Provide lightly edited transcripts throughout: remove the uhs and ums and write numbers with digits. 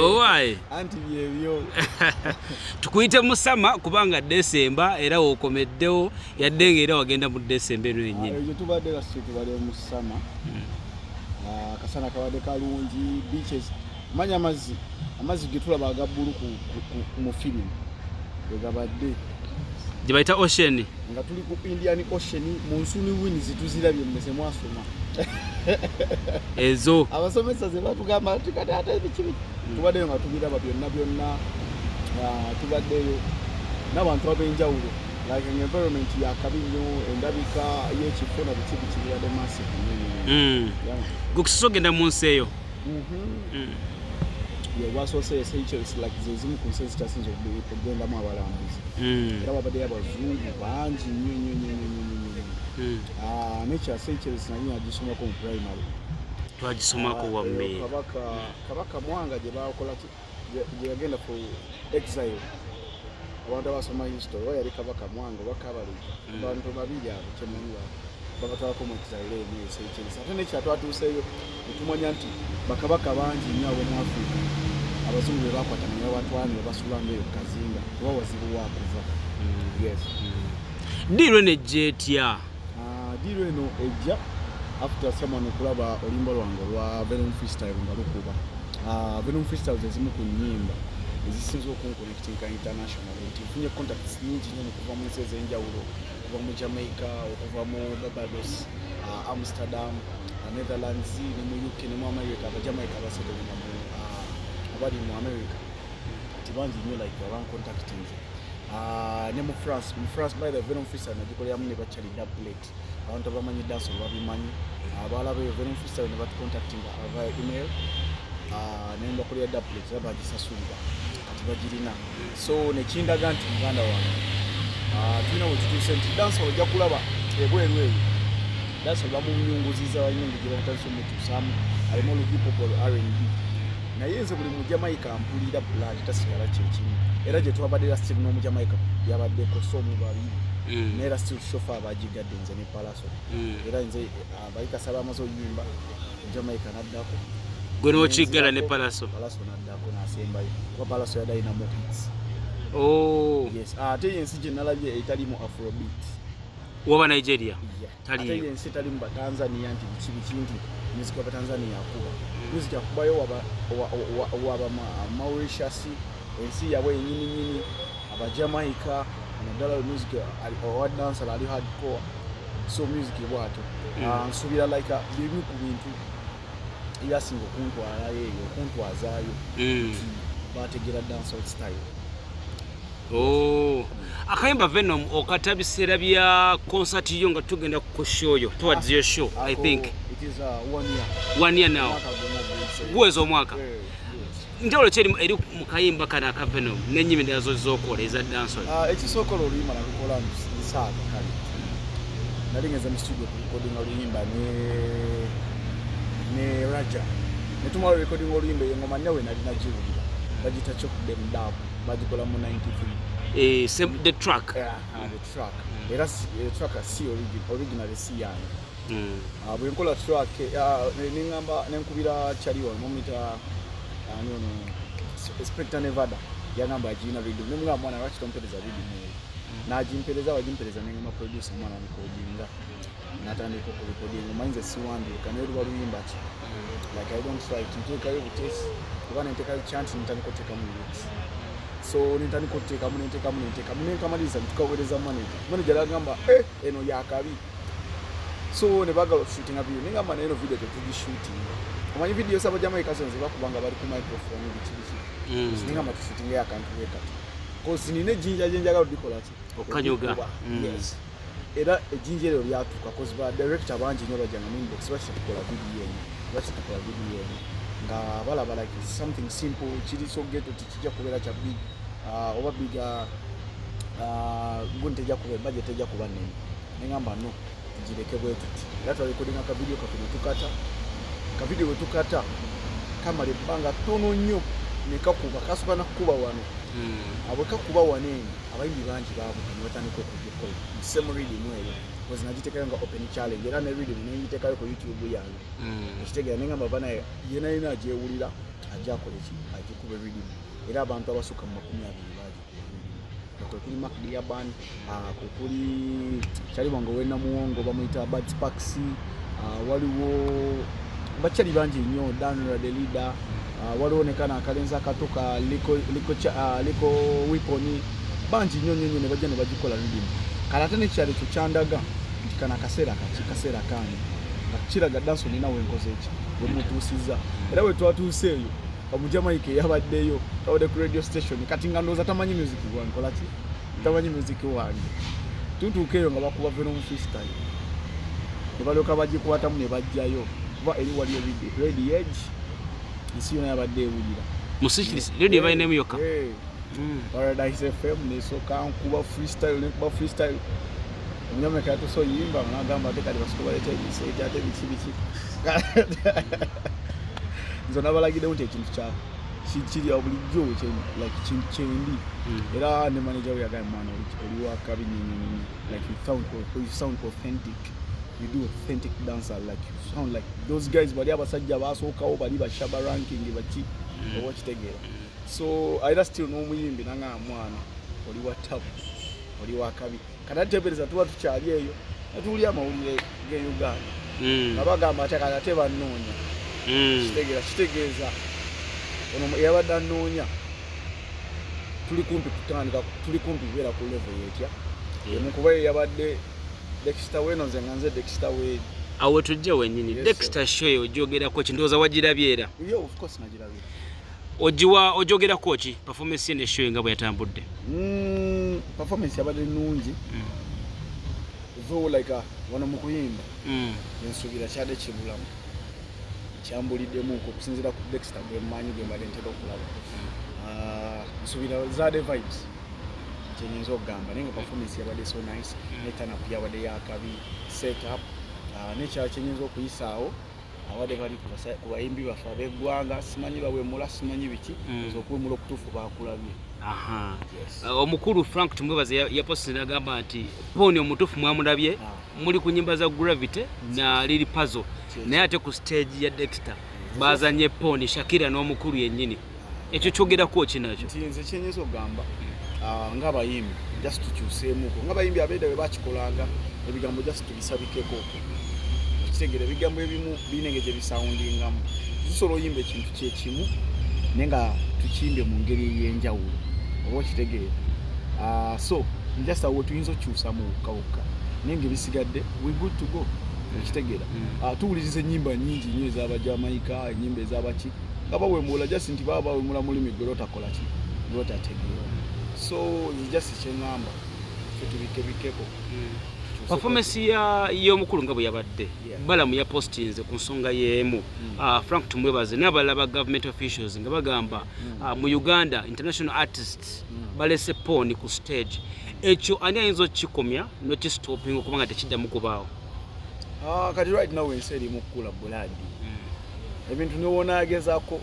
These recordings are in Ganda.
Owaaye. Anti byebyo. Tukuyite musama kubanga Desemba era wokomeddewo, yadde nga era wagenda mu Desemba eno yennyini. Ekyo tubadde last week, tubadde mu summer. Ah, akasana kabadde kalungi, beaches, manya amazzi ge tulaba aga bbulu mu firimu bwe gabadde. Gye bayita ocean. Nga tuli ku Indian Ocean, monsoon winds tuzirabye. Mmese mwasoma. Ezo. Abasomesa ze batugamba nti kati ate biki biki, tubaddeyo nga tubiraba byonna byonna. Ah, tubaddeyo n'abantu ab'enjawulo, like an environment yakabi nnyo, endabika y'ekifo na biki biki, bibadde massive nnyo nnyo nnyo. Yeah. Gwe kusoose ogenda mu nsi eyo? Yeah, lwasoose Seychelles, like ze zimu ku nsi ezikyasinze okugendamu abalambuzi. Era wabaddeyo abazungu bangi nnyo nnyo nnyo nnyo nnyo nnyo. Ah, nekya Seychelles nali nagisomako mu primary. Twagisomako. Ah, wamme. Eyo Kabaka Mwanga gye bakola gye yagenda for exile. Abantu abasoma history, oba yali Kabaka Mwanga oba Kabalega, abantu babiri abo kyemanyi babatwalako mu exile eyo mu Seychelles. Ate nekya twatuuseeyo netumanya nti bakabaka bangi nnyo ab'omu Africa abazungu be bakwata ne babatwala ne babasula ngaeyo ku kazinga, kuba wazibu wakuva. Yes. Deal eno ejja etya? Ah, deal eno ejja after someone okulaba oluyimba lwange olwa Venom Freestyle nga lukuba. Ah, Venom Freestyle zezimu ku nnyimba ezisinze okunconnectinga international, nti nfunye contacts nyingi nnyo okuva mu nsi ez'enjawulo, okuva mu Jamaica, okuva mu Barbados, Amsterdam, Netherlands, ne mu UK ne mu America. Abajamaica abasettlinga mu abali mu America nti bangi nnyo, like abancontactinze. Ne mu France, mu France by the Venom Freestyle nagikoleramu ne bakyali dubplate. Abantu abamanyi dance babimanyi, abalaba eyo Venom Freestyle ne batucontactinga via email. Ah, ne mbakolera dubplate era bagisasulira, kati bagirina. So nekindaga nti muganda wange, ah, tulina we tutuuse nti dancehall ojja kulaba ebweru eyo dancehall bamunyunguziza, balina engeri gye bamutandise omutuusaamu, alimu olu hip hop, olu R&B. Naye nze buli Mujamaika mpulira blood tasigala kyekimu, era gye twabadde era still n'Omujamaika yabaddeko, so mu babiri. Naye era still so far bagigadde nze ne Palaso. Era nze bayikasa bamaze oyimba, Jamaica naddako. Gwe n'okiggala ne Palaso. Palaso naddako n'asembayo, kuba Palaso yadde alina more hits. Oh. Yes, ate yensi gye nalabye etalimu afrobeat. Woba Nigeria? Yeah. Taliyo. Ate yensi etalimu Batanzania, nti biki biki, nti music wa Batanzania akuba, music akubayo waba Mauritius, ensi yabwe yenyini nyini, Abajamaica naddala music owa dancehall ali hardcore. So music bwatyo. Ah, nsuubira like bimu ku bintu ebyasinga okuntwalayo eyo, okuntwazaayo, nti bategeera dancehall style. Oh. Akayimba Venom okata biseera bya concert yo nga tugenda ku show yo, towards your show, I think. It is one year. One year now. Mwaka gumu oguyise. Guweza omwaka. Yes. Njawulo ki eri mu kayimba kano aka Venom n'ennyimba endala zokola eza dancehall? Ah, ekisooka, olwo oluyimba nalukola nsaaga. Kale nali ngenze mu studio kurekodinga oluyimba ne Raja, netumala recording oluyimba. Eyo ngoma nawe nali nagiwulira, bagiyita Chok Dem Dab, bagikola mu 93. Eh, same, the track. Yeah, the track era track si originally si yange. Ah, bwe nkola track ah, neŋŋamba nenkubira kyali wano mumita ani ono Spector Nevada, yagamba agirina rhythm. Nemugamba, "Mwana, lwaki tompereza rhythm eyo?" N'agimpereza, wagimpereza, neŋŋamba producer, "Mwana, recordinga." Natandika okurecordinga. Omanyi nze siwandiika, naye luba luyimba ki, like I don't write, nteekayo butesi oba nenteekayo chant, nentandika oteekamu lyrics. So nentandika oteekamu, nenteekamu, nenteekamu, nenkamaliriza, netukaweereza manager. Manager agamba, "Eh, eno yakabi." So ne bagala okushootinga video, nengamba, "Naye eno video tetugishutinga." Omanyi video saba Jamaica zino zebakuba nga bali ku microphone, biki biki. Nengamba, "Tushootingeyo akantu bwe kati," 'cause nina ejjinja gye njagala odikola ki. Okanyuga. Okuba. Yes, era ejjinja eryo lyatuuka, 'cause ba director bangi nnyo bajjanga mu inbox, "Lwaki tetukola video eno? Lwaki tetukola video eno?" Nga balaba like it's something simple, kiri so ghetto, tikijja kubeera kya big oba big gundi, tejja kuba budget, tejja kuba nnene. Neŋamba, "No, tugireke bwe tuti." Era twarekodinga akavidiyo kaffe ne tukata kavidiyo. Bwe tukata kamala ebbanga ttono nnyo ne kakuba, kasooka nakukuba wano. Bwe kakuba wano eno, abayimbi bangi baabuka ne batandika okujja okukola same rhythm eyo. Because nagiteekayo nga open challenge, era ne rhythm nengiteekayo ku YouTube yange. Ekitegeera, nengamba banaye yena yena agyewulira ajja akola ki, agikuba rhythm. Era abantu abasukka mu 20 bagikuba rhythm, nga kwe kuli Mark Diaban, kwe kuli kyali wange owenamuwongo bamuyita Bad Sparks, waliwo bakyali bangi nnyo, Danra the leader, waliwo ne kano akalenzi akato ka Liko Weapon, bangi nnyo nnyo nnyo, ne bajja ne bagikola rhythm. Kale ate nekyalo ekyo kyandaga nti kano akaseera kaki, kaseera kange, nga kiraga dancehall nina wenkoze eki, wemutuusiza. Era bwe twatuuse eyo, Omujamaika eyabaddeyo, twabadde ku radio station, kati nga ndowooza tamanyi music wange, kola ki, tamanyi music wange. Tutuuka eyo nga bakuba Venom Freestyle, ne balyoka bagikwatamu ne bajjayo, kuba eri waliyo radio edge, ensi yonna yabadde ewulira. Mu radio balinamu yokka. Eh. Paradise FM. Nesooka nkuba freestyle, nekuba freestyle, omunyameka yatuuse oyimba nga nagamba ate kati basooka baleeta ebiseeti, ate biki biki. Nze nabalagiddemu nti ekintu kiri awo bulijjo like kintu kyendi. Era ne manager we yagambye, "Mwana, oli wakabi nnyo nnyo nnyo, like you sound authentic, you do authentic dancer, like you sound like those guys bali abasajja basookawo bali ba Shabba Ranking baki," oba okitegeera. So era still n'omuyimbi nangamba, "Mwana, oli wa tabu, oli wakabi." Kati ateebereza tuba tukyali eyo netuwulira amawulire ge Uganda nga bagamba ate kati ate bannoonya. Kitegeera, kitegeeza ono eyabadde anoonya tuli kumpi kutandika, tuli kumpi kubeera ku level yetya emu, kuba ye yabadde Dexter weno, nze nga nze Dexter weeri. Awo tujje wennyini. Yes, Dexter show eyo ogyogerako ki? Ndowooza wagirabye era. Yo, of course nagirabye. Ogiwa ogyogerako ki, performance ye ne show nga bwe yatambudde? Performance yabadde nnungi, though like wano mu kuyimba ensuubira kyadde kibulamu, kyambuliddemuko okusinziira ku Dexter gwe mmanyi, gwe mbadde ntera okulaba. Nsuubira zaade vibes, kyenyinza okugamba, naye nga performance yabadde so nice, ne turn-up yabadde yakabi, set up. N'ekirala kyenyinza okuyisaawo, abadde bali ku bayimbi baffe ab'eggwanga, simanyi bawemula, simanyi biki. Nza okuwemula okutuufu bakulabye. Yes. Omukulu Frank Tumwebaze yapostinze n'agamba nti Poni omutuufu mwamulabye muli ku nyimba za Gravity na Lil Pazo, naye ate ku stage ya Dexter bazanye Poni Shakira n'omukulu yennyini. Ekyo kyogerako ki nakyo? Nti nze kyenyinza okugamba, ng'abayimbi just tukyuseemuko, ng'abayimbi abeeda bwe bakikolanga, ebigambo just tubisabikeko, okitegeera? Ebigambo ebimu birina engeri gye bisoundingamu. Tusobola oyimba ekintu kyekimu naye nga tukiyimbye mu ngeri ey'enjawulo, oba okitegeera? So just awo tuyinza okukyusamu wokka wokka, naye nga ebisigadde we good to go, okitegeera? Tuwuliriza ennyimba nnyingi nnyo ez'Abajamaika, ennyimba ez'abaki, nga bawemula, just nti baba bawemula mulimi gwe lwotakola ki, lwotategeera. So nze just kyeŋŋamba, ffe tubikebikeko. Performance ya y'omukulu nga bwe yabadde, Balamu yapostinze ku nsonga y'emu. Frank Tumwebaze n'abalala ba government officials nga bagamba mu Uganda international artists balese Poni ku stage. Ekyo ani ayinza okukikomya n'okistopinga okubanga tekiddamu kubaawo? Kati right now ensi eri mu kkula buladi, ebintu niwonaagezaako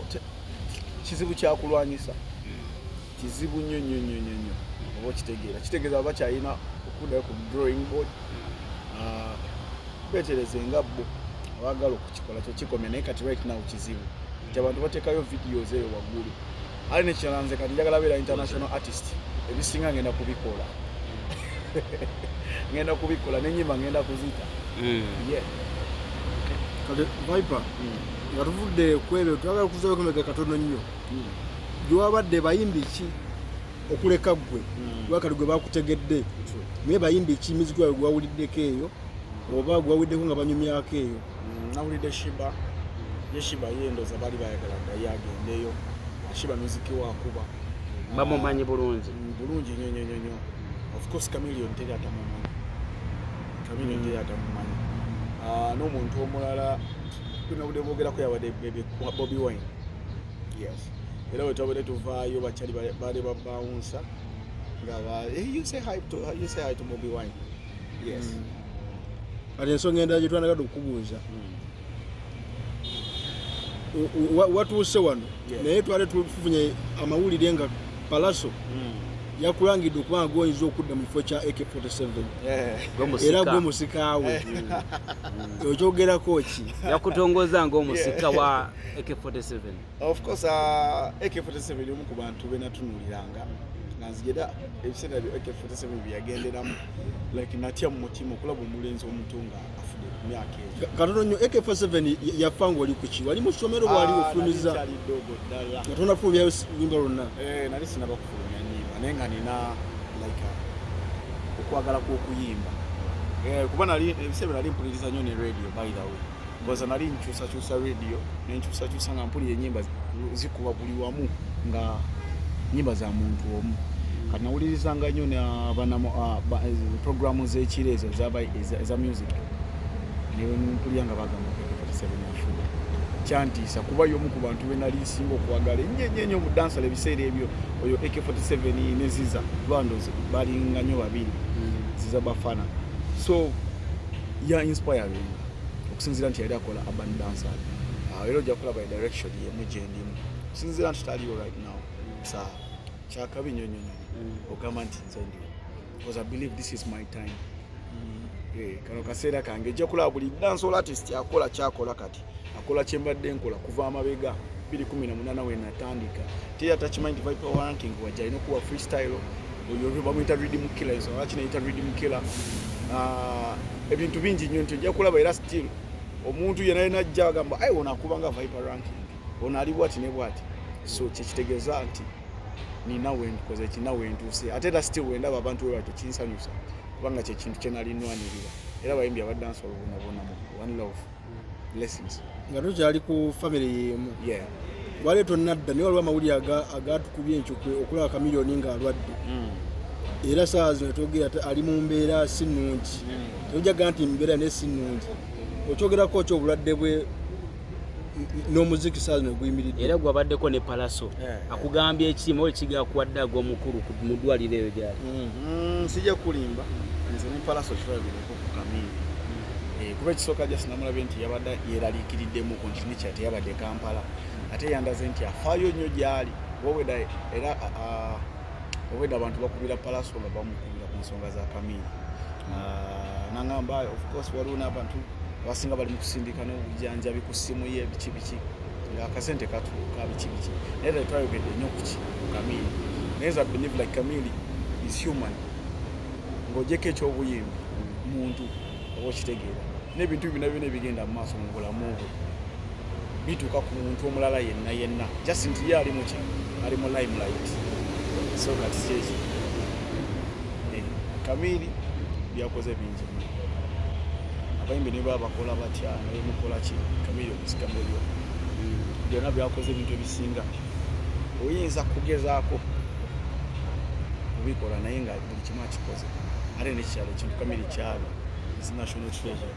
kizibu kyakulwanyisa, kizibu nnyo nnyo nnyo nnyo nnyo, oba okitegeera? Kitegeeza baba bakyalina okuddayo ku drawing board. Betereze nga bo abaagala okukikola kyo kikomya, naye kati right now kizibu nti abantu bateekayo videos eyo waggulu. Ale nekirala, nze kati njagala beera international artist, ebisinga ngenda kubikola, ngenda kubikola nenyimba ngenda kuzita. Yeah. Kati Viper, nga tuvudde ku ebyo, twagala kuzaako emabega katono nnyo. Gyewabadde, bayimbi ki okuleka ggwe lwakati gwe bakutegedde, naye bayimbi ki miziki waabwe gwawuliddeko eyo oba gwawuliddeko nga banyumyako eyo? Nawulidde Sheebah. Ye Sheebah ye ndooza baali bayagala ddayo agendeyo. Sheebah music wakuba Bamumanyi bulungi. Bulungi nnyo nnyo nnyo nnyo. Of course Chameleon teri atamumanyi, Chameleon teri atamumanyi. N'omuntu omulala tunabudde boogerako yabadde Bobi Wine. Yes, era bwe twabadde tuvaayo, bakyali baali babawunsa nga ba, "Hey, you say hi to Bobi Wine." Yes. Kati ensonga endala gye twanagadde okukubuuza, watuuse wano, naye twali tufunye amawulire nga Pallaso Yakulangidde okubanga gwoyinza okudda mu kifo kya AK47. Gwe Era gwe musika. Musikaawe, okyogerako ki? Yakutongoza ng'omusika wa AK47. Of course, AK47 omu ku bantu be natunuuliranga nga nzigera ebiseera byo AK47 bye yagenderamu, like natya mu mutima okulaba omulenzi omuto nga afudde ku myaka egyo. Katono nnyo, AK47 yafa ng'oli ku ki? Wali mu ssomero? Bwali Ah, ofulumiza? nali nkyali ddogo ddala. Nga tonafulumya luyimba lwonna? Eh, nali sinaba kufulumya nyimba, naye nga nina like okwagala kw'okuyimba. Eh, kuba nali ebiseera nali mpuliriza nnyo ne radio, by the way, because nali nkyusakyusa radio, nenkyusakyusa nga mpulira ennyimba zikuba buli wamu nga nyimba za muntu omu. Kati nawulirizanga nnyo programu z'ekiro ezo eza music, nempulira nga bagamba AK47 afudde. Kyantiisa kuba y'omu ku bantu be nali nsinga okwagala ennyo ennyo ennyo mu dancehall ebiseera ebyo, oyo AK47 ne Ziza bandoze balinga nnyo babiri, Ziza Bafana. So ya inspiring okusinziira nti yali akola urban dancehall. Ah, era ojja kulaba direction yemu gyendimu okusinziira nti taliyo right now. Sa kyakabi nnyo nnyo nnyo ogamba nti nze ndiwo, because I believe this is my time. Eh, kano kaseera kange. Ejja kulaba buli dancehall artist akola kyakola kati, akola kyembadde nkola kuva amabega 2018 we natandika. Teri atakimanyi nti Viper Ranking wajja alina okuwa freestyle. Oyo bamuyita rhythm killer, ensonga lwaki neyita rhythm killer. Ah, ebintu bingi nnyo nti ojja kulaba era still omuntu yena yena ajja agamba, "Ai, ono akuba nga Viper Ranking, ono ali bwati ne bwati." So kyekitegeeza nti nina wenkoze, kina wentuuse. Ate era still wendaba abantu we batyo kinsanyusa, kubanga kyekintu kyenali nwanirira. Era abayimbi aba dancehall bona bona mu one love, blessings. Nga tukyali ku famire y'emu, wali tonnadda, naye waliwo amawulire agatukubye enkyo okulaba Chameleone ng'alwadde, era saawa zino twogera ali mu mbeera si nnungi. Tojaga nti mbeera naye si nnungi. Okyogerako ki obulwadde bwe n'omuziki saawa zino guyimiridde? Era gwabaddeko ne Palaso, akugambye ekimu ekigakuwadde ag'omukulu mu ddwaliro eyo gyali? Sijja kulimba, nze ne Palaso kitwalabireko ku Kamini. Eh, kuba ekisooka just namulabye nti yabadde yeraliikiriddemu nti nekya teyabadde Kampala, ate yandaze nti afaayo nnyo gyali obweda. Era obwedda abantu bakubira Palaso nga bamukubira ku nsonga za Kamini. Nangamba of course waliwo n'abantu abasinga bali mu kusindika n'obujjanjabi ku ssimu ye, biki biki, ng'akasente katuuka, biki biki, naye era twayogedde nnyo ku ki, ku Kamini. Naye nze I believe like Kamini is human, ng'ogyeko ekyobuyimbi muntu, oba okitegeera, n'ebintu byonna byonna ebigenda mu maaso mu bulamu bwe bituuka ku muntu omulala yenna yenna, just nti ye ali muki, ali mu limelight. So kati kyekyo. Eh, Kamiri byakoze bingi nnyo. Abayimbi ne baba bakola batya, naye mukola ki, Kamiri omusika mulyo byonna byakoze, ebintu ebisinga oyinza kugezaako kubikola, naye nga buli kimu akikoze. Ate nekyalo ekintu Kamiri kyali is national treasure.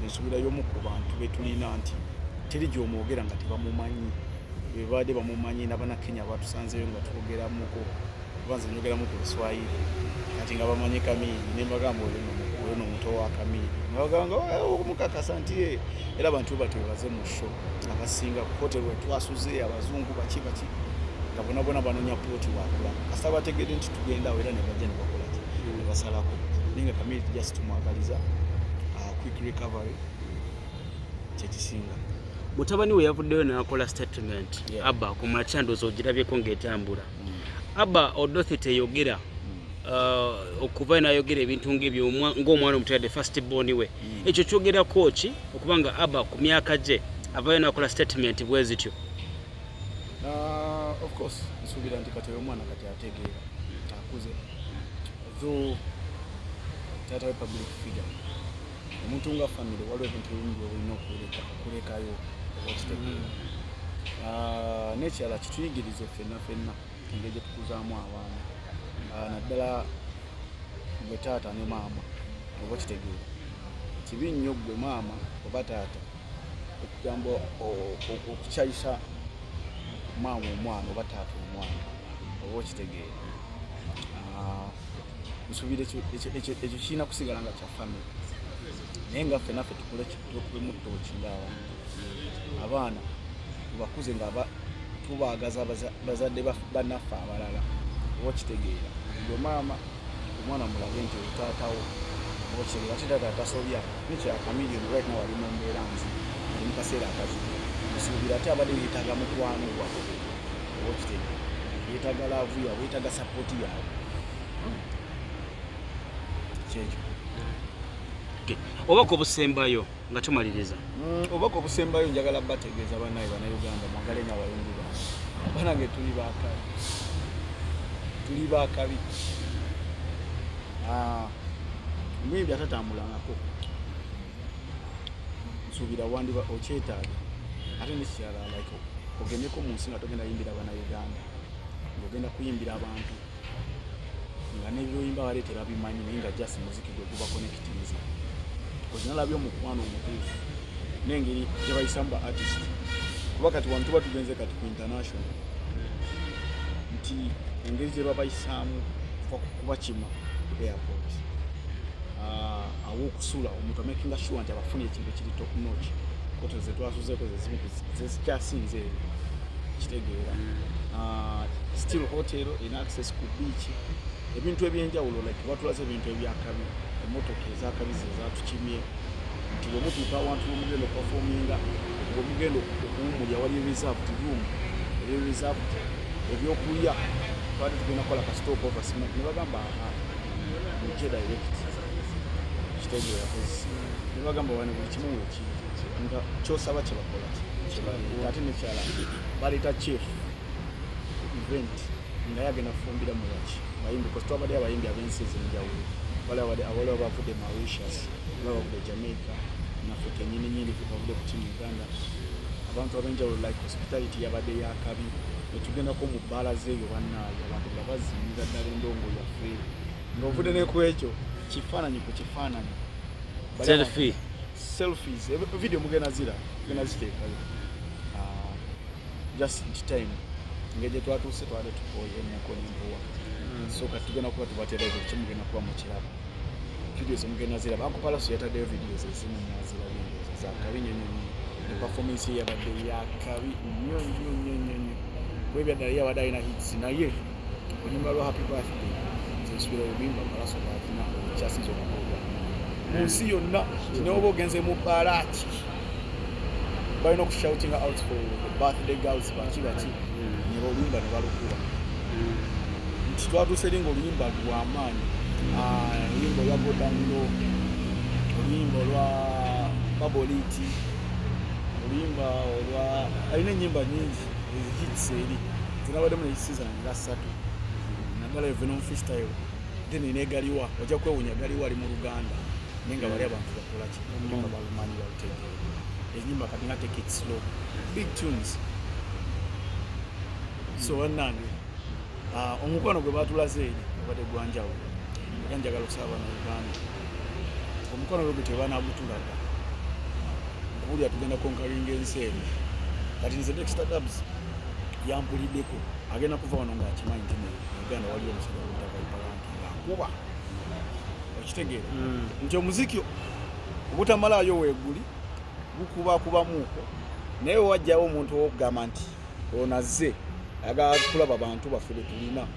Nsuubira y'omu ku bantu betulina nti teri gy'omwogera nga tebamumanyi. Bebadde bamumanyi n'Abannakenya batusanzeyo nga twogeramuko, kuba nze njogeramu ku Luswayiri, kati nga bamanyi Kamiri, ne mbagamba oyo no muto wa Kamiri, nga bagamba nga okumukakasa nti ye. Era abantu batyo baze mu show abasinga ku hotel we twasuze, abazungu baki baki, nga bona bona banoonya plot wakula, kasita bategedde nti tugenda awo, era ne bajja ne bakola ki, ne basalako. Naye nga Kamiri just tumwagaliza quick recovery, kyekisinga. Mutabani we yavuddeyo n'akola statement. Abba ku makya, ndowooza ogirabyeko ng'etambula. Abba Odothi teyogera okuva n'ayogera ebintu ng'ebyo ng'omwana omuto, yadde first born we. Ekyo kyogerako ki, okuba nga Abba ku myaka gye avayo n'akola statement bwe zityo? Of course nsuubira nti kati oyo omwana kati ategeera, akuze, though taata we public figure. Omuntu nga family waliwo ebintu ebimu byolina okulekayo, oba okitegeera. Ah, n'ekirala kituyigirize ffenna ffenna engeri gye tukuzaamu abaana. Ah, naddala gwe taata ne maama, oba okitegeera, kibi nnyo gwe maama oba taata okugamba okukyayisa maama omwana oba taata omwana, oba okitegeera. Ah, nsuubira ekyo kirina kusigala nga kya family, naye nga ffe naffe tukole tukubemu ttooki ng'abantu, abaana tubakuze nga tubaagaza bazadde bannaffe abalala. Oba okitegeera, gwe maama omwana mulage nti oyo taatawo. Oba okitegeera, ate taata atasobya nekya Chameleone right now ali mu mbeera nzibu, ali mu kaseera akazibu. Nsuubira ate abadde yeetaaga mukwano gwabwe. Oba okitegeera, yeetaaga love yaabwe, yeetaaga support yaabwe. Kyekyo. Okay. Obubaka obusembayo nga tumaliriza. Obubaka obusembayo, njagala bategeeza bannaye Bannayuganda, mwagale nyo abayimbi bange. Banange, tuli bakabi, tuli bakabi. Omuyimbi atatambulangako, nsuubira wandiba okyetaaga. Ate nekirala, like ogendeko mu nsi nga togenda yimbira Bannayuganda, ng'ogenda kuyimbira abantu nga n'ebyoyimba bale tebabimanyi, naye nga just muziki gwe guba connectinza. Ozinalabye omukwano omutuufu n'engeri gye bayisamu ba artist, kuba kati wano tuba tugenze kati ku international, nti engeri gye babayisaamu kuva ku kubakima ku airport, aw'okusula, omuntu amakinga sure nti abafunye ekintu ekiri top notch. Hotel zetwasuzeeko zezimu zezikyasinze eyo, kitegeera? Still hotel erina access ku beach, ebintu ebyenjawulo, like batulaze ebintu ebyakabi, emotoka ezakabi zezatukimye, nti bwe mutuuka awantu bwemugenda okuperforminga, bwemugenda okuwumulya, wali reserved room eri reserved, ebyokulya. Twali tugenda kukola ka stop over smoke, ne bagamba, "Aha, mujje direct." Kitegeera? Ne bagamba wano buli kimu wekiri, nga kyosaba kyebakola kyebaleeta. Ate nekyala baleeta chef event nga yagenda kufumbira mu baki bayimbi, because twabadde abayimbi ab'ensi ez'enjawulo. Waliwo bavudde Mauritius, waliwo bavudde Jamaica, naffe kenyini nyini ffe twavudde ku team Uganda, abantu ab'enjawulo. Like hospitality yabadde yakabi. Netugendako mu bbaala zeeyo, bannaayo abantu nga bazinira ddala endongo yaffe, ng'ovudde ne ku ekyo kifaananyi ku kifaananyi. Selfie. Selfies, video mugenda zira, mugenda ziteekayo. Just nti time engeri gye twatuuse twali tukooye emuko nempuwa, so kati tugenda kuba tubateerayo buli kimu, mugenda kuba mukiraba, videos mugenda ziraba. Uncle Palaso yataddeyo videos ezimu, mwazirabye, endowooza zakabi nnyo nnyo nnyo. Ne performance ye yabadde yakabi nnyo nnyo nnyo nnyo nnyo, kuba ebyaddala ye abadde alina hits, naye oluyimba lwa Happy Birthday nze nsubira oluyimba Palaso lwalina olukyasinza okukolwa mu nsi yonna, nti newoba ogenze mu bbaala ki, balina okushoutinga out for the birthday girls, baki baki, ne oluyimba ne balukuba, nti twatuuse eri ngaoluyimba lwamaanyi. Oluyimba olwa Go Down Low, oluyimba olwa Baboliti, oluyimba olwa, alina enyimba nyingi hits eri zinabaddemu ne hits zange nga ssatu, naddala Venom Freestyle, then negaliwa ojja kwewunya, galiwa ali mu Luganda, naye nga bali abantu bakola ki, oluyimba balumanyi, balutegeera. Enyimba kati nga Take It Slow, big tunes. So bannange, omukwano gwe batulaze eri obadde gwanjawulo, era njagala okusaba Bannayuganda, omukwano gwe gwe tebanagutulaga, nkuwulira tugenda conqueringa ensi eno. Kati nze Dexter Dubs yampuliddeko, agenda kuva wano ng'akimanyi nti mu Uganda waliyo omusajja gwita Viper Ranking ng'akuba. Okitegeera nti omuziki ogutamalayo weeguli gukubakubamuuko, naye wajjawo omuntu owokugamba nti ono azze ayagala kulaba bantu baffe be tulina,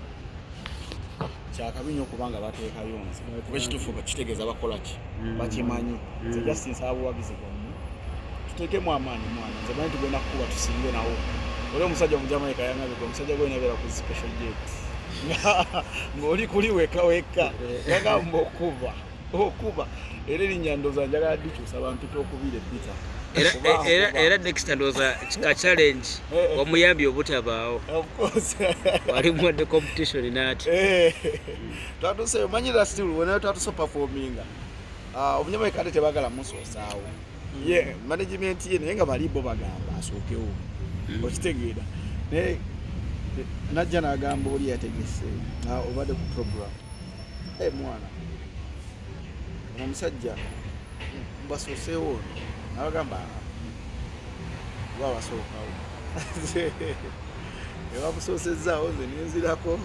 kyakabi nnyo okubanga bateekayo nze, kuba ekituufu kitegeeza bakola ki, bakimanyi. Nze just nsaba buwagizi bwammwe, tuteekemu amaanyi. Mwana, nze manyi tugenda kukuba tusinge nawo. Oli omusajja Omujamaika yangambye, omusajja gwena ku special jet ng'oli kuli weka weka, yagamba okuba okuba, era erinnya ndowooza njagala dikyusa bampita okubira epita. Era next ndowooza ka challenge wamuyambye obutabaawo. Of course. Wali muwadde competition naati. Twatuseyo, manyira still wena twatuse performinga, Omunyamaika ate tebagala musoosaawo ye management ye, naye nga bali bo bagamba asookewo. Okitegeera? Naye najja n'agamba oli yategese, obadde ku program, hey, mwana ono omusajja basooseewo ono, nabagamba lwabasookawo ebamusoosezaawo, nze nenzirako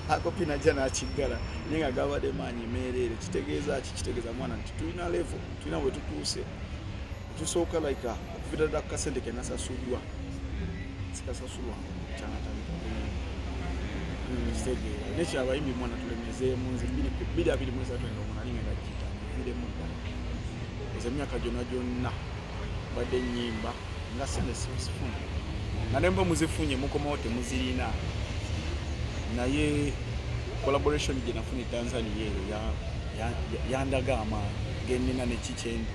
akopi, najja nakiggala, naye nga gabadde maanyi meereere. Kitegeeza ki? Kitegeeza mwana nti tulina level, tulina bwe tutuuse ekisooka, like okuvira ddala ku kasente kenasasuddwa, sikasasulwa kyanatandika. Okitegeera, nekyo abayimbi mwana tulemezeemu. Nze 2023 endongo nali ngenda giyita nviiremu ddala. Ezo emyaka gyonna gyonna mbadde nnyimba nga sente sizifuna, nga ne mba muzifunye mukomawo temuzirina. Naye collaboration gye nafuna e Tanzania eyo yandaga amaanyi genina nekikyendi.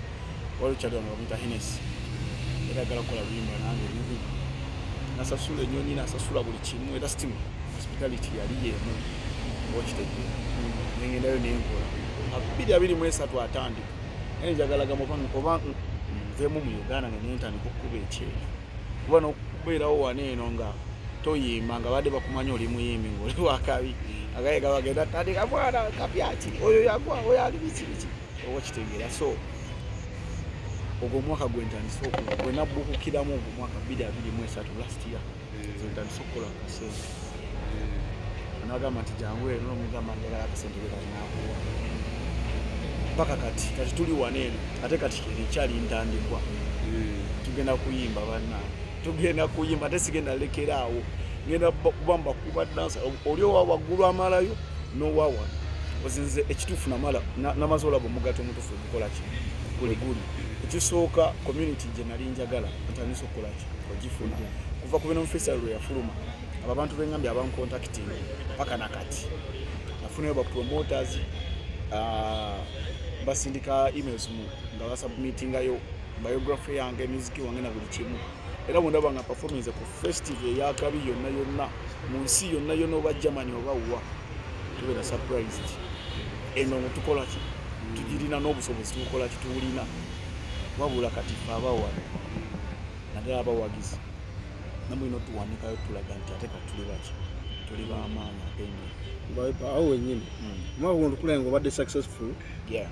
Waliwo kyali wano bamuyita Hennessy, era agala kukola luyimba nange. Even nasasula enyonyi, nasasula buli kimu, era still hospitality yali yemu, okitegeera? Nengendayo nenkola 2023 atandika, naye njagala gamba oba nveemu mu Uganda nga nentandika okukuba ekyeyo, kuba nokubeerawo wano eno nga toyimba nga badde bakumanya oli muyimbi ngaoli wakabi, agaye gabagenda tandika mwana kapyaki oyo yagwa oyo ali biki biki, oba okitegeera? So ogwo omwaka gwe ntandise gwe nabbukukiramu, ogwo omwaka 2023, last year, nze ntandise okukola akasente. Nagamba nti jangu eno, nomugamba njagala akasente bwekatinakuwa paka kati. Kati tuli wano eno, ate kati ekyali ntandikwa. Tugenda kuyimba banna, tugenda kuyimba, ate sigenda lekeraawo, ngenda kuba mbakuba dansa. Oli owa waggulu amalayo n'owa wano ozinze. Ekituufu namala namaze olaba omugato omutuufu ogukola ki guli guli. Ekisooka, community gye nali njagala ntandise okukola ki ogifuna kuva ku Venom Freestyle lwe yafuluma. Abo abantu bengambye abancontacting paka nakati nafunayo ba promoters, basindika emails mu nga basubmittingayo biography yange, music wange na buli kimu. Era bwendaba nga performance ku festival eyakabi yonna yonna mu nsi yonna yonna, oba Germany oba wa, tubeera surprised. Eno tukola ki, tugirina n'obusobozi, tubukola ki, tuwulina. Wabula kati ffe abawano, naddala abawagizi, namulina otuwanikayo, tulaga nti ate kati tuli baki, tuli b'amaanyi ate nnyo. Awo wennyini omwaka guno tukulaba nga obadde successful. Yeah.